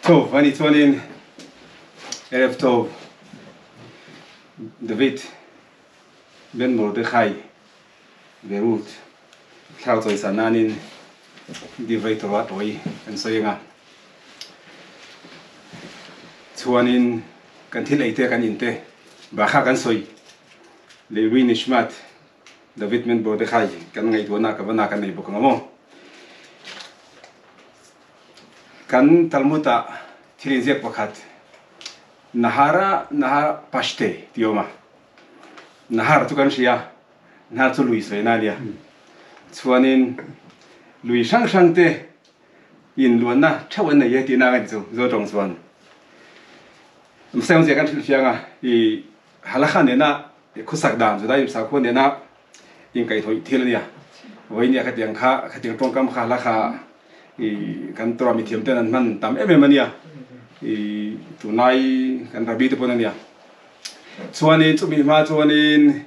Tov a nih chuanin Erev Tov David Ben Mordechai ve Ruth thlarau chawisan nanin Divrei Torah tawi kan sawi ang a. Chuanin kan thil ei te kan in te bakha kan sawi Leilui Nishmat David Ben Mordechai kan ngaihtuahna ka va na kan nei bawk ang a maw. Kan Talmud-ah thil inziak pakhat, Nahara Nahar Pashte tih a awm a. Nahar chu kan hria, Nahar chu lui sawina a nia. Chuanin lui hrang hrang te inluanna theuh an nei e tihna a ni chu Mizo tawng chuan. Mseng zia kan hrilhfiang a, i Halakha nena khawsak dan, Judaism sakhua nena inkaihhnawih thil a nia. Vawinia khatiang kha, khatiang tawngkam kha hla kha i kan Torah mithiam ten an hman tam em em a nia. I tunlai kan Rabbi te pawn a nia. Chuanin chumi hma chuanin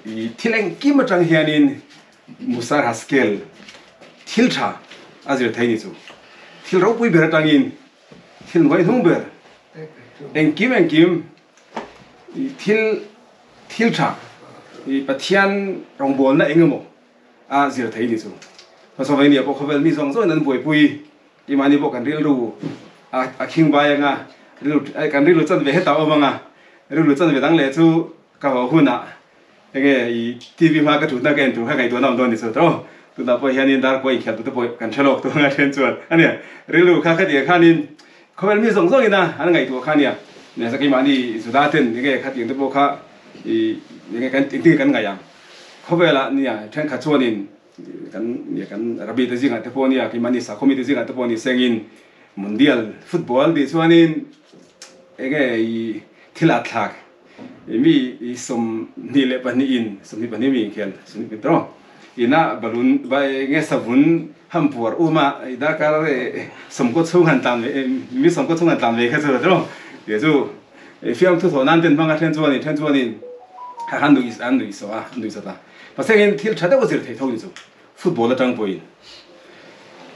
i thil engkim atang hianin Musar Haskel thil tha a zir thei ni chu. Thil ropui ber atangin thil hnuai hnung ber engkim engkim i thil Thil tha i Pathian rawngbawlna eng emaw a zir thei ni chu. Hmasawvainia pawh khawvel mi zawng zawngin an buaipui i mahni pawh kan rilru a khing bai anga rilru kan rilru chan ve heta awm anga rilru chan ve dang leh chu ka haw hunah enge i TV hma ka thutna ka en tur kha ngaihtuahna awm dawn ni chu tawh. Tunah pawh hianin darkawi inkhelh tute pawh kan hre lawk tur anga then chuan a nia. Rilru kha khatiang khanin Khawvel mi zawng zawngin a an ngaihtuah kha a nia. Nasa keimahni Juda ten enge khatiang te pawh kha i enge kan engtin nge kan ngaih ang. Khawvelah nia thenkhat chuanin kan nia kan Rabbi te zingah te pawh nia keimahni sakhaw mite zingah te pawh ni sengin Mundial football tih chuanin enge i thil at thlak i mi i 22 in 22 mi inkhel 22 tawh ina balloon enge savun Hampuar um a i darkar sawmkaw chhung han tlan ve mi sawmkaw chhung han tlan ve kha chu tiraw tih chu fiamthu thawh nan ten hmang a then chuanin then chuanin kha khan nuih an nuih sawh a an nuih sawt a pasengin thil tha deuh a zir thei tho ni chu football atang pawhin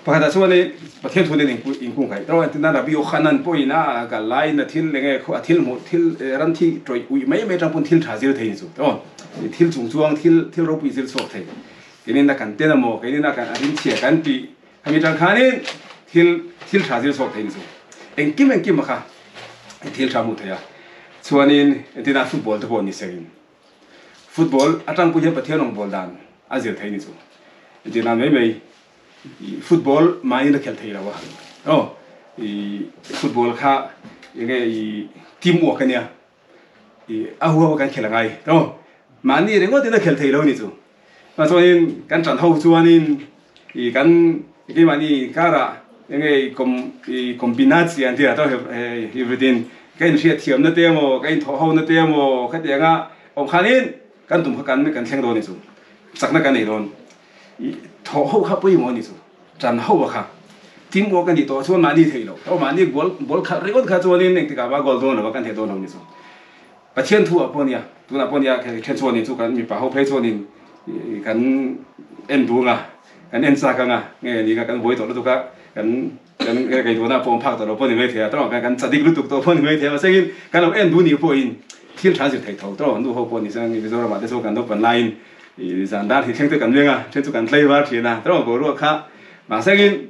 pakhatah chuanin Pathian thu nen inkung kaih tiraw entirnan Rabbi Yochanan pawhin a kal laiin a thil enge a thil hmuh thil ram thi tawih uih mai mai atang pawn thil tha zir thei ni chu tiraw thil chung chuang thil thil ropui zir chhuak thei. Keinin a kan ten amaw, keinin a kan a rinchhia kan tih khami tang khanin thil thil tha zir chhuak thei ni chu. Engkim engkim a kha thil tha hmuh theih a. Chuanin entina football te pawh ni sengin football atang pawh hian Pathian rawngbâwl dan a zir thei ni chu. Entina mai mai football mahni na khelh thei lo a. Aw i football kha enge i team work ania. I a huau kan khelh a ngai tawh mahni ringawt in a khelh thei lo ni chu chuvang chuanin kan ṭan ho chuanin i kan keimahni karah enge i kom i kombinatsi an tih tawh everything ka inhriat thiamna te emaw ka inthawh ho na te emaw khatianga awm khanin kan tum kha kan kan thleng dawn ni chu chakna kan nei dawn i thawh ho kha pawimawh a ni chu. Ṭan ho a kha. Team work a nih tawh chuan mahni theih loh. Aw mahni goal ball khalh ringawt kha chuanin engtikah mah goal dawn lo a kan thei dawn lo ni chu. Pathian thu ah pawh nia, tunah pawh nia then chuanin chu kan mipa ho phei chuanin kan en duh anga, kan en chak anga, nge ni kan buai tawh lutuk a, kan kan kei tunah pawh awm phak tawh lo pawh ni mai thei a, tawh kan chadik lutuk tawh pawh ni mai thei a, mahse in kan lo en duh nih pawhin thil ṭha zir thei tho tawh nu ho pawh ni chuan Mizoramah te chuan kan naupan laiin I zan dar hi thleng te kan veng a, then chu kan tlei var thin a, tawng boruak kha mahsengin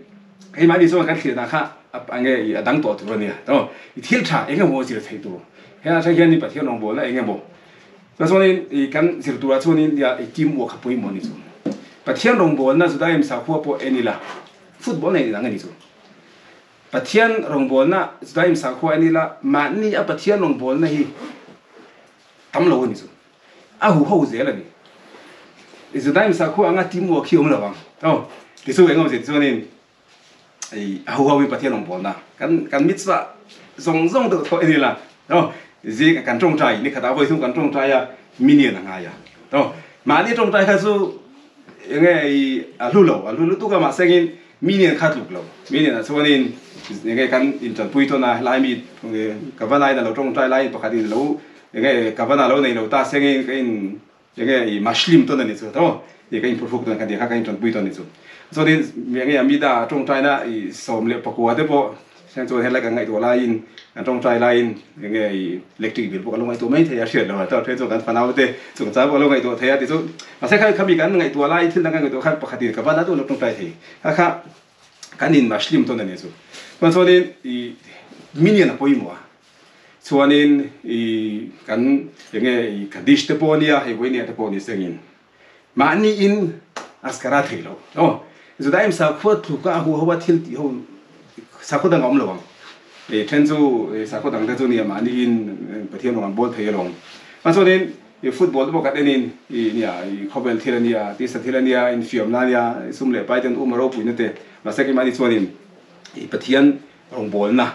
keimahni chuan kan thlir kha a nge i a dang tawh tur a nia tawng i thil tha eng emaw zir thei tur helai thleng hian Pathian rawngbawlna eng emaw chuan i kan zir turah chuanin nia i team work kha pawimawh a ni chu Pathian rawngbawlna Judaism sakhua pawh en ila football nei dang a ni chu Pathian rawngbawlna Judaism sakhua en ila mahni a Pathian rawngbawlna hi tam lo a ni chu. A hu ho zel a ni. I Judaim sakhua anga teamwork hi awm lo ang. Aw, tichu eng awmzia chuanin i a hu ho in Pathian rawngbawlna kan kan mitzvah zawng zawng deuh thaw en ila. Aw, zing kan tawngtai ni khatah vawi thum kan tawngtai a, minion a ngai a. Aw, mahni tawngtai kha chu enge i a hlu lo, a hlu lutuk a mahse engin minion kha tluk lo. Minion ah chuanin enge kan intanpui tawn a, helai mi ka va lain a lo tawngtai laiin pakhatin lo Enge ka van a lo nei lo ta sengin ka in enge i mashlim tawn a ni chu tawh i ka in phurhuk tawn ka nia kha ka in tanpui tawn a ni chu. Chuanin enge Amida tawngtaina i 14 te pawh Then chuan helai kan ngaihtuah laiin kan tawngtai laiin enge i electric bill pawh kan lo ngaihtuah mai thei a hriat lo a chuan then chuan kan fanau te chungchang pawh kan lo ngaihtuah thei a ti chu mahse kha khami kan ngaihtuah lai thil dang kan ngaihtuah khan pakhatin ka van a duh lo tawngtai thei kha kha kan in muslim tawn a ni chu chuan chuanin i minion a pawimawh a chuanin i kan enge i kaddish te pawh ania hei vawinia te pawh ni sengin Mahni in askara thei lo. Aw, Judaim sakhua tluka a huho a thil tih ho sakhua dang a awm lo ang. E then chu sakhua dang te chu nia mahni in Pathian rawng an bawl thei alawm. Mahse chuanin i football te pawh kan en in i nia i khawvel thil a nia, tisa thil a nia, infiamna a nia, sum leh pai ten um a ropuina te. Mahse keimahni chuanin i Pathian Rawngbawlna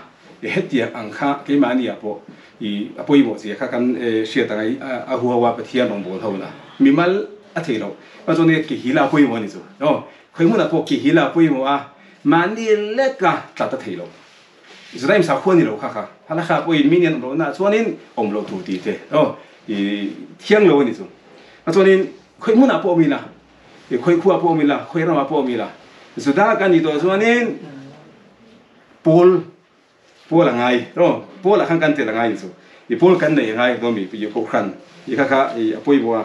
i hetiang ang kha keimahni ah pawh i a pawimawh zia kha kan hriat ang a, a huau a Pathian rawngbâwl ho na mimal a thei loh. Chuan chuan nge kihila a pawimawh a ni chu. Aw, khawi hmunah pawh kihila a pawimawh a, mahni leka tlat a thei loh. Judaim sakhua ni lo kha kha, halakha pawhin mi nen awm lohna ah chuanin awm loh tur tih te, aw, i thiang lo a ni chu. Chuanin khawi hmunah pawh awm ila, i khawi khuaah pawh awm ila, khawi ramah pawh awm ila, Juda kan nih tawh chuanin, Pawl pawl a ngai ro pawl ah khan kan tel a ngai ni chu i pawl kan nei a ngai dawn mi i kohhran i kha kha i a pawimawh a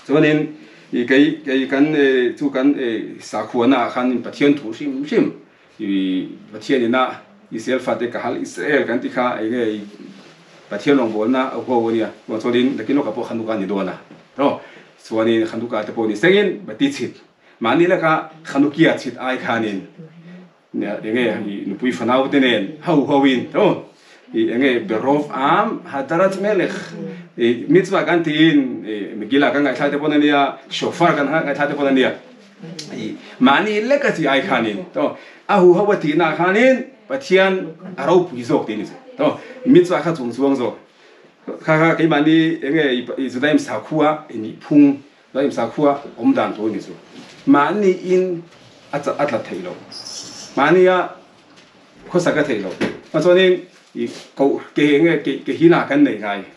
chuanin i kei kei kan chu kan sakhuana ah khan Pathian thu hrim hrim i Pathian ina Israel fate ka hal Israel kan ti kha eng nge i Pathian rawngbawlna a huau a nia chuanin nakin lawkah pawh Hanukkah a ni dawn a ro chuanin Hanukkah te pawh ni sengin bati chhit Mahni laka Khanukia chhit ai khanin enge i nupui fanau te nen ho ho in to i enge berov am hadarat melech i mitzvah kan tiin i Megillah kan ngaihthlak te pawn ania shofar kan ngaihthlak te pawn ania i mahni leka chi ai khanin to a hu ho a tihna khanin Pathian a ropui zawk tih a ni chu to mitzvah kha chung chuang zawk kha kha keimahni enge i Judaim sakhua i nihphung Hlaim sakhua awm dan tur a ni chu. Mahni in a a tlat theih loh. Mahni a khawsak a theih loh. Chuan chuanin i koh ke enge ke ke hi na kan nei ngai.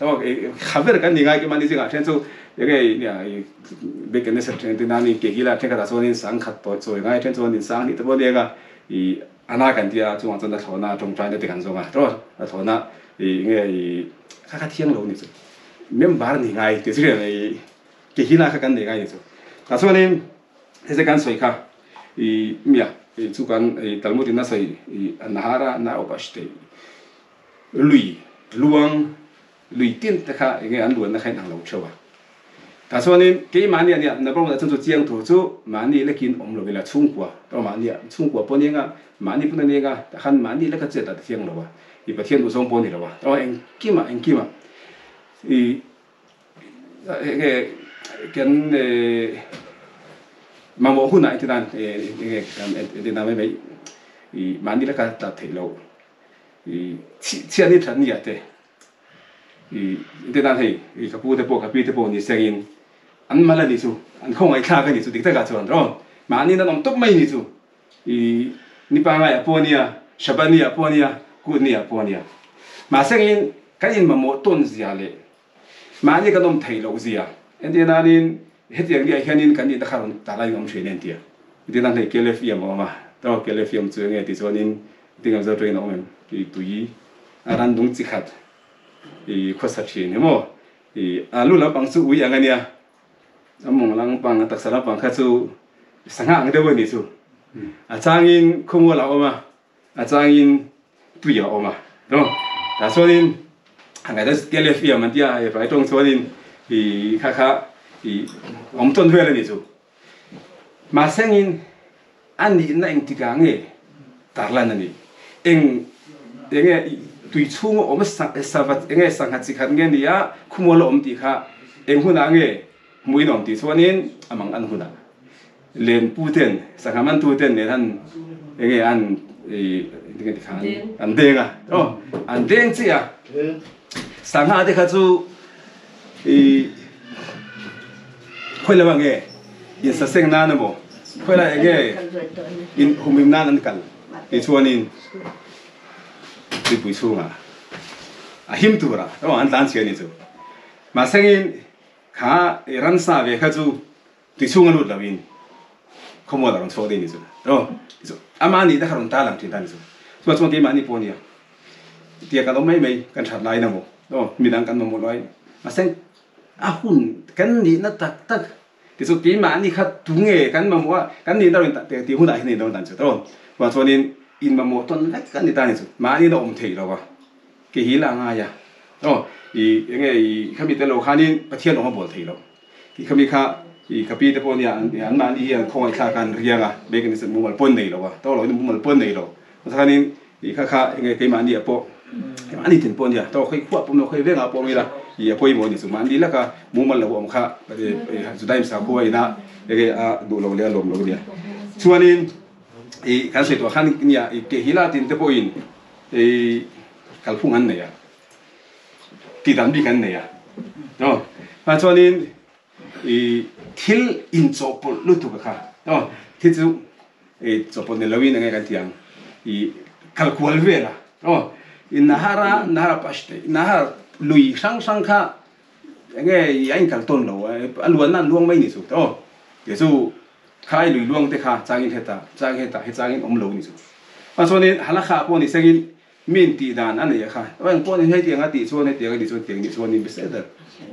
Kha ber kan ni ngai ke mahni zingah then chu enge i nia i bek an nasa then tin ani ke hi la thenkhatah chuanin sangkhat tawih chawi ngai then chuanin sang hnih te pawh a nia i ana kan tia chungah chuan a thlawhna tawngtaina te kan zawng a tawh a thlawhna i nge i kha kha thiang lo ni chu member ni ngai ti chu i ke hi la kha kan nei ngai ni chu tah chuanin hei zet kan sawi kha i mia i chu kan i Talmud in a sawi i nahara na awpashte lui luang Lui tin te kha enge an luanna kha in ang lo theuh a. Tah chuanin keimahni a nia Nabrong ah chuan chu chiang tur chu mahni lekin awm lo ila chhungkua emaw mahni ah chhungkua pawh a ni anga mahni pawn a ni anga tah khan mahni leka chet ah te thiang lo a i Pathian duh zawng pawh a ni lo a aw engkim ah engkim ah i enge kan mamawh hunah engtin nan enge kan entir nan mai mai i mahni leka tlat theih loh. I chhiat ni that ni ah te i te tan hei i ka pu te pawh ka pi te pawh ni sengin an mal a ni chu an khawngaih thlak a ni chu dik takah chuan rawh mahni nan awm tawp mai ni chu i ni pangai ah pawh ania Shabbat ni ah pawh ania kut ni ah pawh ania mahsengin kan in mamawh tawn zia leh mahni kan awm theih loh zia entir nanin hetiang ni ah hianin kan nihna kha rawn tar a in awm thin a entir entir nan hei Kelefiam a awm a tawh Kelefiam chu enge tih chuanin Tinga zo tawngin a awm em? I tui a ran dung chi khat i khawsa thin emaw i a lu lampang chu ui ang a nia, a mawng lampang a taksa lampang kha chu sangha ang deuh a nih chu. A changin khawmual a awm a, a changin tui a awm a. Tah chuanin a ngaihdan Kelefiam an tia hei vai tawng chuanin i kha kha i awm tawn vel a nih chu. Mahsengin a nihna engtikah nge tarlan a nih? Eng enge tui chhunga awm savat enge sangha chi khat nge ni a khumual a awm tih kha eng hunah nge hmuin a awm tih chuanin a mang an hunah lenpu ten sangha mantu ten nen han enge an enge ti kha an deng a aw an deng chiah a sangha te kha chu I khawi lamah nge in saseng nan emaw khawi lai nge in humhim nan an kal tih chuanin mipui chhungah a him turah emaw an tlan chhia a ni chu. Mahsengin kha ransa ve kha chu tui chhunga lut loin khawmual a rawn chhuak daih a ni chu. Amah nih te kha rawn tarlang thin ta a ni chu. Chuvang chuan keimahni pawh nia tia kan awm mai mai kan that lai na maw aw midang kan mamawh lai mahse a hun kan nihna tak tak tichu keimahni kha tunge kan mamawh a kan nihna rawn tih hunah hian a inlo dan chu tawh chuvang chuanin in mamawh tawn vek a ni ta ni chu mahni na awm theih lo a ke hi la ngai a aw ih enge ih khami te lo khanin Pathian awm a bawl theih loh. Tih khami kha i ka pi te pawh nia an mahni hi an khawngaih thlak a an riang a bag ni mumal pawn nei lo a tawk lo in mumal pawn nei lo chuanin i kha kha enge keimahni ah pawh keimahni tin pawh nia tawk khawi khuah pawh khawi vengah pawh awm ila i a pawimawh a ni chu mahni laka mumal lo awm kha Judaim sakhua ina enge a duh lo leh a lawm lo nia chuanin i kan sawi tawh khan nia i ke hila tin te pawhin i kalphung an nei a. Tih dan bik an nei a. Aw, ah chuanin i thil inchawhpawlh lutuk a kha. Aw, thil chu i chawhpawlh ni loin enge kan tih ang i kal kual vel a. Aw, i nahara nahara pash te nahar lui hrang hrang kha enge i a inkal tawn lo a, a luanna an luang mai ni chu. Aw, tih chu khai lui luang te kha changin hetah changin hetah he changin awm lo ni chu. Ah chuanin halakha pawh ni sengin Min tih dan a nei a kha. Aw eng pawh ni hetiang a tih chuan hetiang a tih chuan tiang nih chuan in besel der.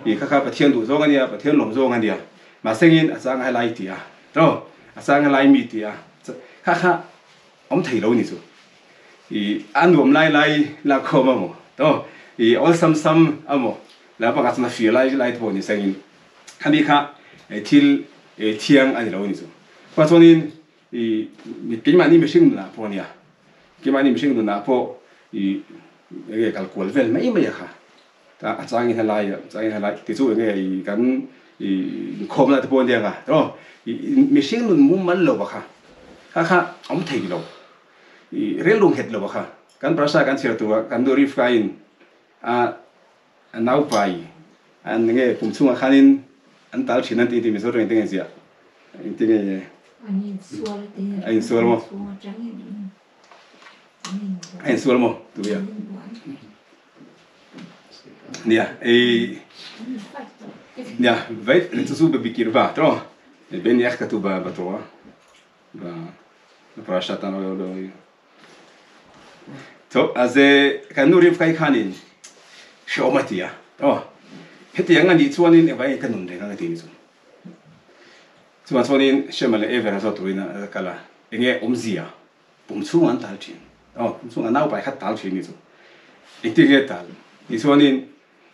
Tih kha kha Pathian duh zawng a nia, Pathian lawm zawng a nia. Mahsengin a chang a helai tih a, aw a chang a lai mi tih a, kha kha awm thei lo ni chu. I a nuam lai lai lak khawm a maw, aw i awlsam sam a maw, la pakhat chuan a fir lai lai te pawh ni sengin khami kha thil thiang a ni lo ni chu. Chuvang chuanin I keimahni mihring nunah pawh ania, keimahni mihring nunah pawh i enge kal kual vel mai mai a kha, a changin helai a changin helai ti chu enge i kan i inkhawmna te pawh ania nga aw i mihring nun mumal lo a kha, kha kha awm thei lo i rilru nghet lo a kha, kan prasha kan chhiar tur a kan nu Rivka in a A naupai an nge kum chhungah khanin an tal thin an ti ti Mizo tawng engtin nge ziah engtin nge An insual a ti a insual maw a insual maw tuia nia ei nia vai chu chu bikir ba to ben yak ka tu ba ba to ba prasha tan lo lo Tho a ze kan nu Rivka-i khanin hrehawm a ti a, aw hetiang a nih chuanin engvangin ka nun reng ang a ti ni chu. Chuvang chuanin Shema leh Ever-a zawt turin a kal a, enge awmzia pum chhungah an tal thin, aw pum chhungah naupai khat tal thin ni chu. Engtin nge tal tih chuanin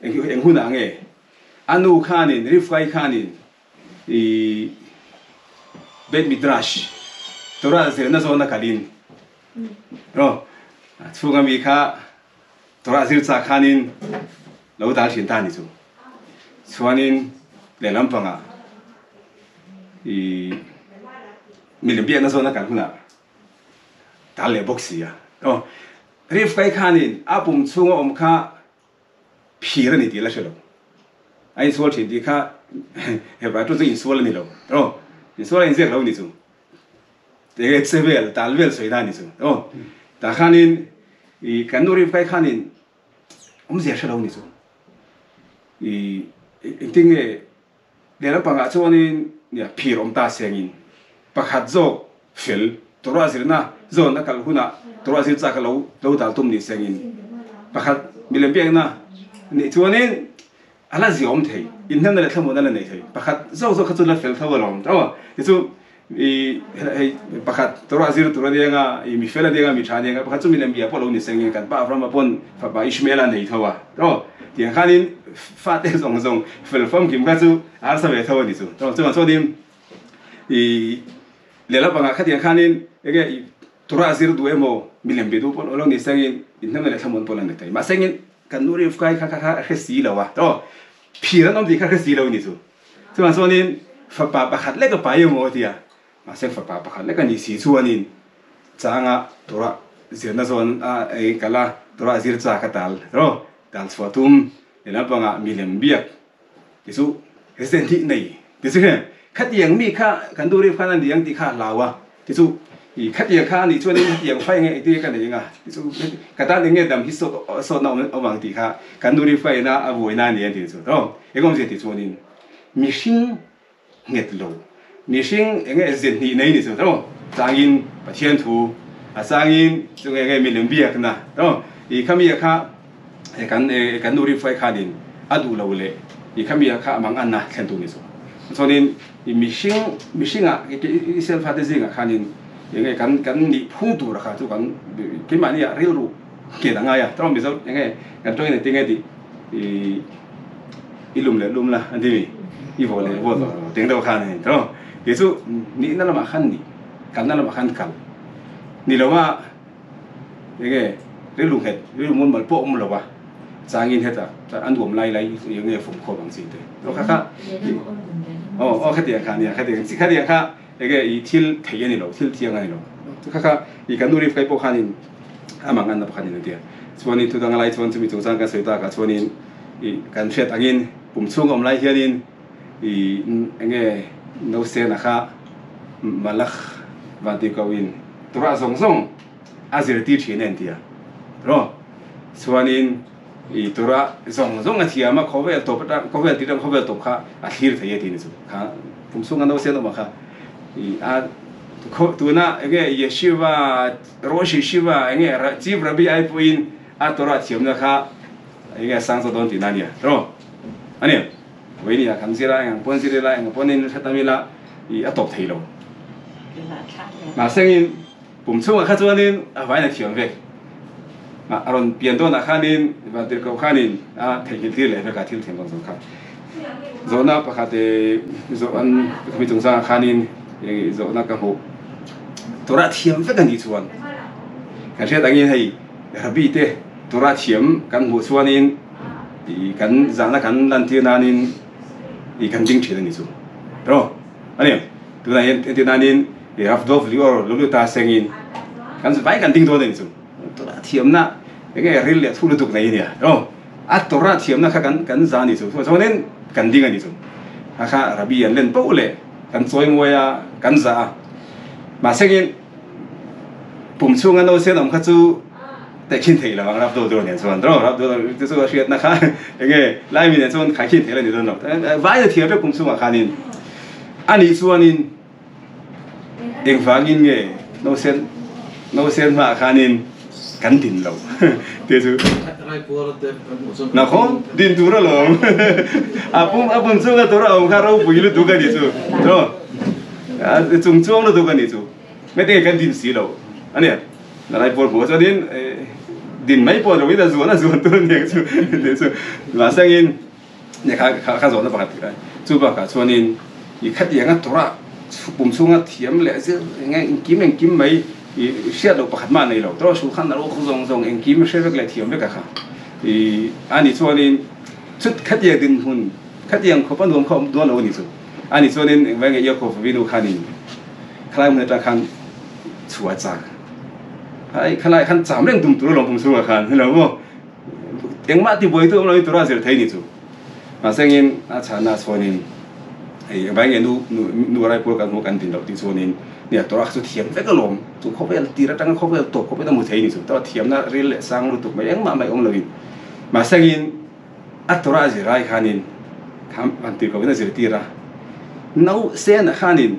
eng hunah nge a nu khanin Rivka-i khanin I Beit Midrash, Torah zirna zawna kalin rawh chhunga mi kha Torah zir chak khanin lo dal thin ta ni chu. Chuanin lehlam pangah i milim biakna zawna kal hunah dal leh bawk si a. Aw, Rivka-i khanin a pum chhunga awm kha phir a ni tih la hre lo. A insual thin tih kha Hebrai tu chu insual a ni lo. Aw, insual a inziak lo ni chu. Enge che vel, tal vel sawi na ni chu. Aw, tah khanin i kan nu Rivkai khanin awmzia hre lo ni chu. I engtin nge Lehlam pangah chuanin nia phir awm ta sengin pakhat zawk fel Torah zirna zawn a kal hunah Torah zir chak a lo lo dal tum ni sengin pakhat milem biakna nih chuanin a la ziawm thei, inhnemna leh thlamuhna la nei thei. Pakhat zawk zawk kha chu la fel tho alawm aw. Tichu i hei pakhat Torah zir tur a nia nga, i mi fel a nia nga, mi tha a nia nga, pakhat chu milem bia pawh lo ni sengin kan pa Abrahama pawn fapa Ishmaela nei tho a aw. Tiang khanin fate zawng zawng fel famkim kha chu a harsa ve tho a ni chu. Chuvang chuanin i lehlam pangah khatiang khanin enge i Torah zir duh emaw milem be duh pawh lo ni sengin inhnemna leh thlamuan pawh la ni thei. Mahsengin kan nu Rivka-i kha kha a hre si lo a aw. Phir an awm tih kha hre si lo a ni chu. Chuvang chuanin fapa pakhat lek a pai emaw a ti a, mahse fapa pakhat lek a nih si chuanin changa Torah zirna zawn a ei kal a, Torah zir chak a tal ro tal chhuah tum lehlam pangah milem biak ti chu resident hi nei ti chu heng khatiang mi kha kan duh rih khan a ni ang tih kha a hlau a ti chu i khatiang kha a nih chuanin hetiang fai nge engtin nge ka nei anga ti chu ka tan eng nge dam hi sawt sawtna awm awm ang tih kha kan duh rih faiin a a buaina a ni a ti chu ro eng awmzia tih chuanin mihring nghet lo mihring eng nge zet hnih nei ni chu ro changin Pathian thu. A changin chu nge nge milem biakna to i khami kha kan kan nu rinfuai khanin a duh lo leh i khami kha a mang anna thlen tur ni chu. Chuanin i mihring mihringa Israel fate zingah khanin enge kan kan nih phung tur kha chu kan keimahni ah rilru ken a ngai a. Chuan Mizo enge kan tawngin engtin nge tih i i lum leh lum la an ti mi i vaw leh vaw tawh lo teng deuh khan a ni tawh. Kei chu nihna lamah khan nih kalna lamah khan kal ni lo a enge rilru nghet rilru mual mal pawh awm lo a changin heta a nuam lai lai enge fawm khawm ang chi te aw kha kha aw aw khatiang kha nia khatiang chi khatiang kha enge i thil thei a ni lo thil thiang a ni lo chu kha kha i kan nu rif kai pawh khanin a mang anna pakhat in a tia chuanin thudang lai chuan chumi chungchang kan sawi takah chuanin i kan hriat angin pum chhung awm lai hianin I enge Nosena kha Malach Vantirhkohin Torah zawng zawng a zirtir thin a intia rawh. Chuanin i Torah zawng zawng a thiam a, khawvel tawp atang khawvel tir atang khawvel tawp kha a thlir thei a ti ni chu. Kha kum chhunga Nosena awm kha i a tuna enge Yeshiva, Rosh Yeshiva enge Chief Rabbi ai pawhin a Torah thiamna kha enge a sang zawk dawn tihna a nia rawh. A ni. Vawinia kan zir a, engang pawn zir ila, engang pawn in hre tam ila i a tawp thei lo. Mahsengin pum chhungah kha chuanin a vain a thiam vek. A rawn pian dawnah khanin Vantirhkoh khanin a theihnghilh tir leh vek a thil thiam zawng zawng kha. Zawhna pakhat zawh an mi chungchangah khanin zawhna ka hmuh Torah thiam vek a nih chuan kan hriat angin hei Rabbi te Torah thiam kan hmuh chuanin I kan zahna kan lantir nanin i kan ding thin a ni chu ro a ni. Tunah hian entir nanin i Rav Dov Lior Luluta sengin kan vai kan ding dawn a ni chu. Torah thiamna enge ril leh thu lutuk nei a nia ro. A Torah thiamna kha kan kan za a ni chu. Chuan kan ding a ni chu. Kha kha Rabbi an len poh leh kan chawi mawi a kan zah a. Mahsengin pum chhunga nausen awm kha chu Tehkhin theih lo ang rap dawt dawt nen chuan ro rap dawt te chu a hriatna kha enge lai mi nen chuan khaikhin theih la ni dawn lo vai na thiam vek kum chhungah khanin ani chuanin engvangin nge nausen nausen hmaah khanin kan din lo te chu na khawm din tur alawm a pum a pum chhunga tur a awm kha ropui lutuk a ni chu ro chung chuang lutuk a ni chu. Hmete kan din si lo a nia. Nalai pawl hmuh chuanin din mai pawh loin a zuan a zuan tur a ni ang chu tih chu mahsengin nia kha kha kha zawhna pakhat chu bakah chuanin i khatianga tura pum chhunga thiam leh zir eng engkim engkim mai i hriat loh pakhat mah nei lo tawh sulkhan a lo khaw zawng zawng engkim hre vek leh thiam vek a kha i a nih chuanin chut khatiang dinhmun khatiang khawpa nuam kha awm dawn lo a ni chu a nih chuanin engvai nge Yaakov Avinu khanin Khalai hmun atang khan chhuah chak. Ai khalai khan cham reng tum tur alawm pum chhungah khan hilo maw. Engmah ti buai tu awm loin tura zir thei ni chu. Mahsengin a chhana chuanin hei engvai nge nu nu nu rai pawl kan hmu kan din loh tih chuanin nia tura kha chu thiam vek alawm. Chu khawvel tir atanga khawvel tawp khawpin a hmu thei ni chu. Tura thiamna ril leh sang lutuk mai engmah mai awm loin. Mahsengin A tura a zir ai khanin kha an tir ko in a zirtir a, no senah khanin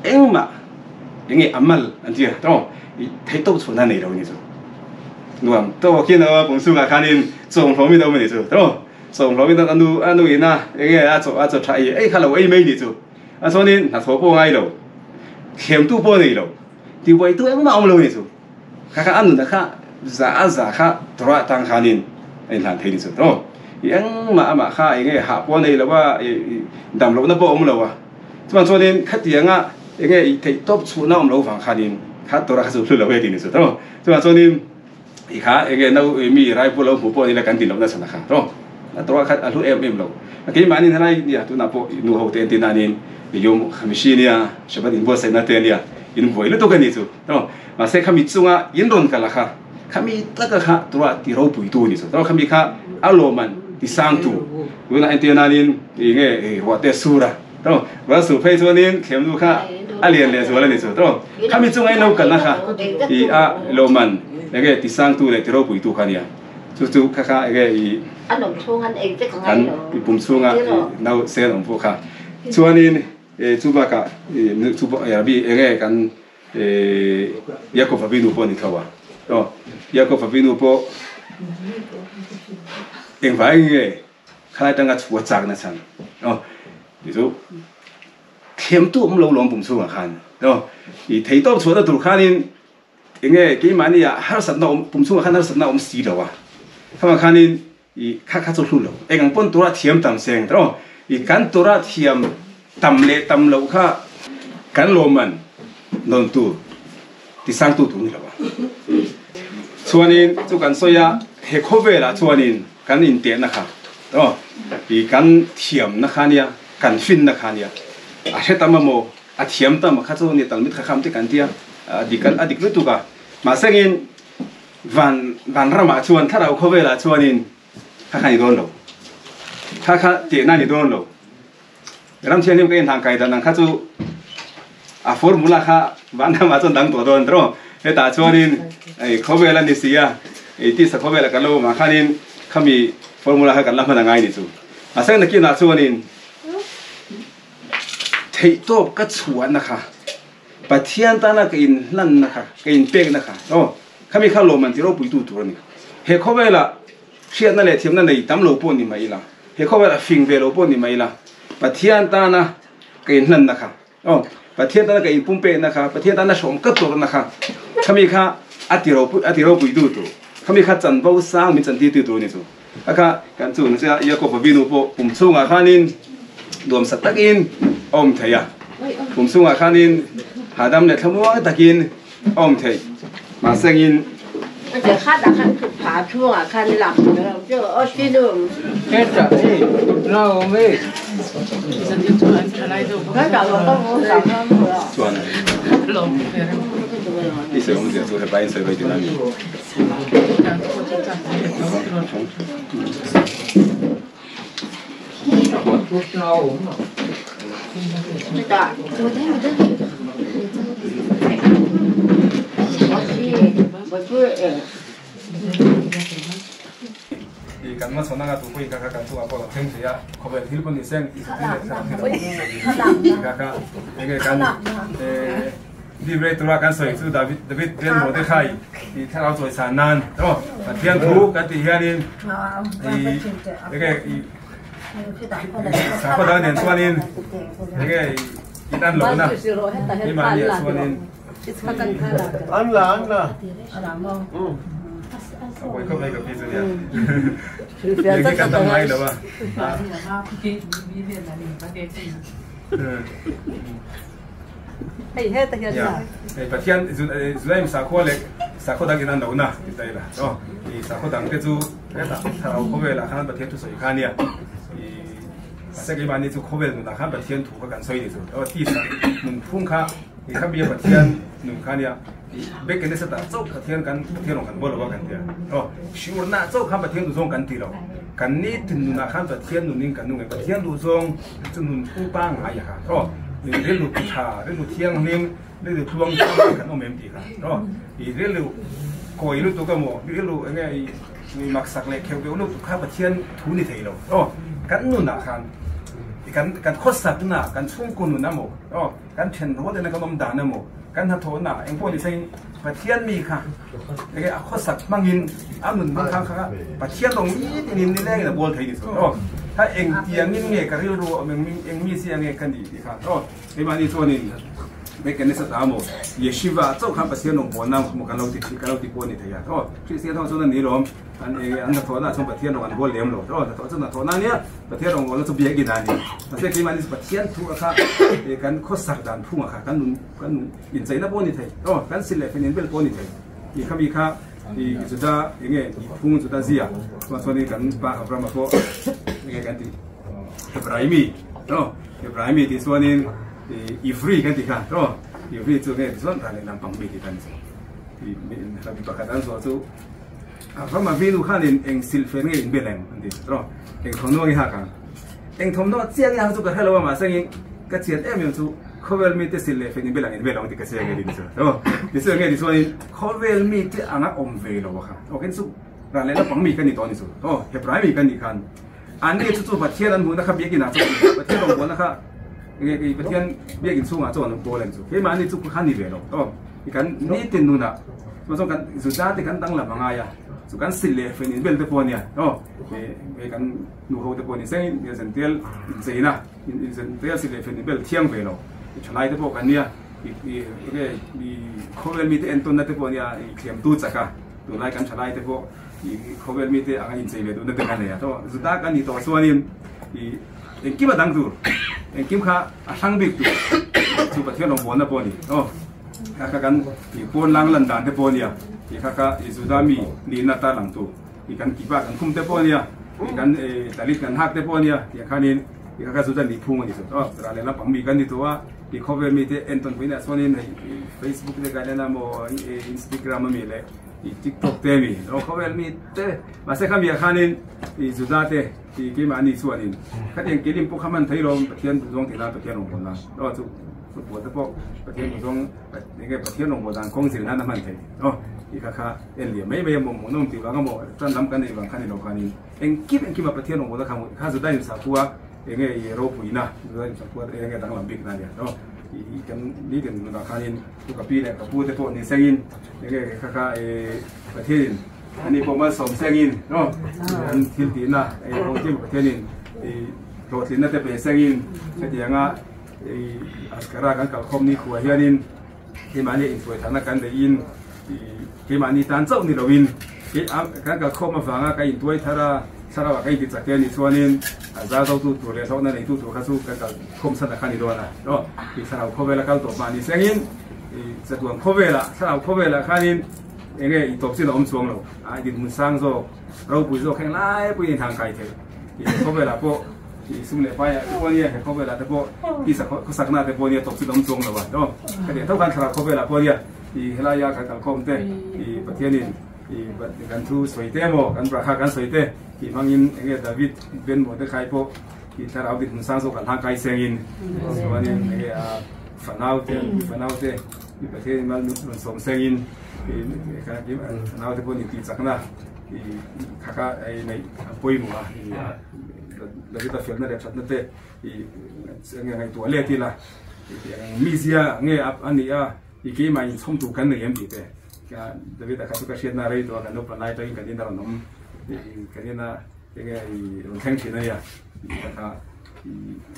engmah enge a mal an ti a tawng i theih tawp chhuahna a nei lo a ni chu. Nuam tawk in a pum chhungah khanin chawng hlawm in a awm a ni chu tawng chawng hlawm in a nu a nu in a enge a chaw a chaw tha ei ei kha lo ei mai a ni chu. A chuanin hnathawh pawh a ngai lo, thiamtu pawh a nei lo, tibuaitu engmah a awm lo a ni chu. Kha kha a nuna kha za a za kha Torah atang khanin a inhlan thei ni chu tawh. I engmah amah kha enge hah pawh a nei lo a, i dam lohna pawh a awm lo a. Chuvang chuanin khatianga enge i theih tawp chhuhna awm lo vang khanin kha Torah kha chu hlu lo e ti ni chu tawh. Chuvang chuanin i kha enge no mi rai pawh lo hmuh pawh nila kan ti lohna chhan a kha tawh. A Torah kha a hlu em em lo. Keimahni helai nia tunah pawh nu ho te entir nanin Yom Hamishi nia Shabbat inbuatsaihna te ania inbuai lutuk a ni chu. Tawh, mahse khami chunga in rawn kal a kha, khami taka kha tura ti ropui tu ni chu. Tawh, khami kha a lawman ti sang tu. Tunah entir nanin ih nge ruah te sur a. Tawh, ruah sur phei chuanin thlemnu kha a lian leh zual a ni chu. Tawh, khami chunga in lo kalna kha ih a lawman enge ti sang tu leh ti ropui tu kha a nia. Chu chu kha kha enge ih kan i pum chhunga ih nau sen awm pawh kha. Chuanin chu bakah ih chu rabbi enge kan. Yaakov Avinu pawh a ni tho a. Aw, Yaakov Avinu pawh engvai nge khalai tanga chhua chak na chhan? Aw, ti chu thiamtu awm lo lawm pum chhungah khan. Aw, i theitawp chhuahna tur khanin enge keimahni ah harsatna awm pum chhungah khan harsatna awm si lo a. Khamah khanin I kha kha chu hlu lo. Eng ang pawn tura thiam tam seng tawh aw. I kan tura thiam tam leh tam loh kha kan lawmman nawn tur ti sangtu tur ni lo a. Chuanin chu kan sawi a, he khawvelah chuanin kan intehna kha aw i kan thiamna kha nia, kan finna kha nia. A hre tam amaw, a thiam tam kha chu ni talmit kha kham te kan tia, a dik a dik lutuk a. Mahsengin Van van ramah chuan thlarau khawvelah chuanin kha kha ni dawn lo. Kha kha tehna ni dawn lo. Ram thianghlim ka inhlang kai dan ang kha chu a formula kha van ramah chuan dang tawh dawn tawh. Hetah chuanin ei khawvel a ni si a, ei tisa khawvela kan lo awm ah khanin khami formula kha kan la hman a ngai ni chu. A seng nakinah chuanin theihtawp ka chhuahna kha Pathian tana ka inhlanna kha, ka inpekna kha, aw, khami kha lawmman ti ropuitu tur a ni. He khawvela hriatna leh thiamna nei tam lo pawh ni mai ila, he khawvela fing ve lo pawh ni mai ila, Pathian tana ka inhlanna kha, aw, Pathian tana ka inpumpekna kha, Pathian tana hrawm ka tawrhna kha, khami kha a ti ropui, a ti ropuitu tur, khami kha chanvo sang min chantirtu tur a ni chu. A kha kan chu nasa Jakob-a vinu pawh pum chhungah khanin nuamsa takin a awm thei a, pum chhungah khanin hahdam leh thlamuang takin a awm thei. Mahsengin. Chuan i sawi awmzia chu hepa in sawi vai tih na a ni. Kan hmachhawn anga tu pawhin kha kha kan chungah pawh a lo thleng thei a, khawvel thil pawh ni seng thil leh thlarau thil pawh kha kha enge kan Libre tura kan sawi chu David David Ben Mordechai tih thlarau chawi san nan aw Pathian thu kan tih hianin i enge i sakhaw dang nen chuanin enge in an lohna keimahni ah chuanin An la an la. A buai khawp mai ka pi chu nia. Enge kan tam ngai lo a. Hei heta hian Ya, hei Pathian Judaim sakhua leh sakhaw dang in an lohna ti ta ila. Aw, i sakhaw dang te chu hetah thlarau khawvelah khan Pathian thu sawi kha ania. I mahse keimahni chu khawvel nunah khan Pathian thu kha kan sawi ni chu. Aw, tisa nun phung kha i kha bia Pathian nun kha ania. I bek ke nasa tah chauh Pathian kan Pathian rawng kan bawl lo a kan tia. Aw, shiurna chauh khan Pathian duhzawng kan ti lo. Kan nitin nunah khan Pathian nunin kan nung e. Pathian duhzawng chu nun pu pangngai a kha. Aw, rilru tha, rilru thianghlim, rilru tluang tluang kan awm em tih kha. Aw, i rilru kawi lutuk emaw, rilru enge i maksak leh kheuh deuh lutuk kha Pathian thu ni thei lo. Aw, kan nunah khan kan kan khawsakna, kan chhungkaw nun emaw, aw, kan then rual ena kan awm dan emaw, kan hnathawhna eng pawh ni sengin Pathian mi kha enge a khawsak hmangin a nun hmang kha kha Pathian rawng nitinin nilengin a bawl thei ni chu aw. Kha eng tiangin nge ka rilru a awm eng eng mi sia nge ka ni tih kha aw. Keimahni chuanin Mekanisa ta maw Yeshiva chauh khan Pathian rawng bawl na maw kan lo ti kan lo ti pawh a ni thei a aw. Kristian ho chuan a ni lawm an eng an hnathawhna ah chuan Pathian rawng an bawl lem lo aw. Hnathawh chu hnathawhna a nia Pathian rawng bawlna chu biakinn a ni. Mahse keimahni chu Pathian thu a kha kan khawsak dan phungah kha kan nun kan nun incheina pawh a ni thei aw kan sil leh fen inbel pawh a ni thei i khami kha i Juda enge i phung Juda zia chuan chuanin kan pa Abrahama pawh enge kan tih Hebraimi aw Hebraimi tih chuanin i Ivri kan tih kha aw Ivri chu enge tichuan ral leh lampang mi tih kan i mi pakhat an zawh chu Abrahama vinu khanin eng sil fen nge inbel em an ti aw eng thawmhnaw nge hak ang eng thawmhnaw chiang nge hak chu ka hre lo a mahse engin ka chian em em chu Khawvel mite sil leh fen inbel ang inbel ang tih ka chiang nge ti chu aw tichu enge ti chuanin khawvel mite anga awm ve lo a kha aw khen chu ral leh naupang mi ka ni tawh a ni chu aw Hebrai mi ka nih khan an ni chu chu Pathian an hmuhna kha biakinn ah chuan Pathian rawngbawlna kha enge kei Pathian biakinn chhungah chuan an pawl a ni chu keimah ni chu kha ni ve lo aw. Kan nitin nunah chuan chuan kan Juda te kan danglam a ngai a, chu kan silh leh fen inbel te pawh a nia aw he kan nu ho te pawh ni sengin zentel incheina zentel silh leh fen inbel thiang ve lo thalai te pawh kan nia enge khawvel mite entawnna te pawh a nia thiamtu chak a tunlai kan thalai te pawh khawvel mite ang a inchei ve duhna te kan nei a Juda kan nih tawh chuanin Engkim a dang tur, engkim kha a hrang bik tur chu Pathian rawngbawlna pawh a ni. Aw, kha kha kan i pawn lang lan dan te pawh a nia, i kha kha i Juda mi nihna tar lang tur, i kan kipa kan khum te pawh a nia, i kan talit kan hak te pawh a nia, tiang khanin i kha kha Juda nih phung a ni chu. Aw, ral lehlam pang mi kan ni tawh a, i khawvel mite entawn puiin ah chuanin hei Facebook te kan en a maw, Instagram ami leh i TikTok te ami, aw khawvel mite mahse khami ah khanin i Juda te Ti keimahni chuanin khatiang kelim pawh kha hman thei lo, Pathian duhzawng tih nan Pathian rawngbâwl nan aw chu football te pawh Pathian duhzawng enge Pathian rawngbâwl dan kawng zir nan a hman thei aw tih kha kha en liam mai mai a maw hmuhnawm tih vang emaw tan lam kan neih vang kha ni lo khanin engkim engkima Pathian rawngbâwl a kha kha Juda insakhua enge i ropuina Juda insakhua enge danglam bik na nia aw i kan nitin nunah khanin chu ka pi leh ka pu te pawh ni sengin enge kha kha Pathianin Ani pawh malsawm sengin aw an thil tihna ei kawng chu Pathianin i hlawhtlinna te pe sengin hetianga i Askara kan kalkhawm ni khuah hianin keimahni intuaitharna kan neihin i keimahni tan chauh ni loin kan kalkhawm avanga ka intuaithar a thlarauah ka inti chak te anih chuanin a zar zotu tur leh hlawhna neitu tur kha chu kan kalkhawm san a kha ni dawn a aw i thlarau khawvela kal tawh mahni sengin i chatuan khawvelah thlarau khawvelah khanin Enge i tawp chin a awm chuang lo, a dinhmun sang zawk, ropui zawk heng lai pawhin inhang kai thei. I he khawvelah pawh i sum leh paiah te pawh nia, he khawvelah te pawh tisa khawsakna te pawh nia tawp chin a awm chuang lo a. Aw, hetiang tho khan thlarau khawvelah pawh nia i helaia kan kalkhawm te, i Pathianin i kan thu sawi te emaw, kan brakha kan sawi te tih hmangin enge David Ben Mordecai pawh i thlarau dinhmun sang zawk an hlang kai sengin chuanin enge a fanau te, fanau te I Pathian mal rawn sawm sengin i naute pawh nih tih chakna i khaka ei neih a pawimawh a i Davida felna leh thatna te i enge ngaihtuah let ila mizia nge a nih a i keimah inchhawm tur kan nei em tih te Davida kha chu ka hriatna rei tawh a kan naupang lai atangin kan ina rawn awm kan ina enge i rawn thleng thin a nia kha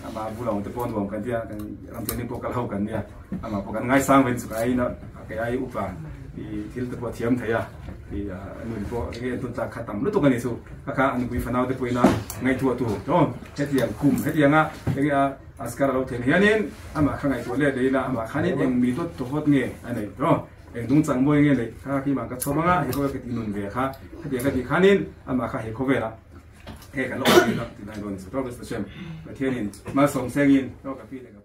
Amah bula awm te pawh nuam kan tia, kan ram thianghlim pawh kal ho kan nia, amah pawh kan ngaisang ve chu ka ai na kei ai upa i thil te pawh thiam thei a, i nun pawh enge en tawn tlak kha tam lutuk a ni chu, kha kha a nupui fanau te pawhin a ngaihtuah tur aw hetiang kum hetianga enge a askar a lo then hianin amah kha ngaihtuah let leh ila amah khanin eng mi dawt tawhawt nge a nei aw eng dungchang mawi nge neih kha keimah ka chhawm anga he khawvel ka ti nun ve kha hetiang ka tih khanin amah kha he khawvelah He kan lo awm thin a, ti lai dawn ni sa tawk Mister Shem. Pathianin malsawm sengin tawk ka pi leh ka.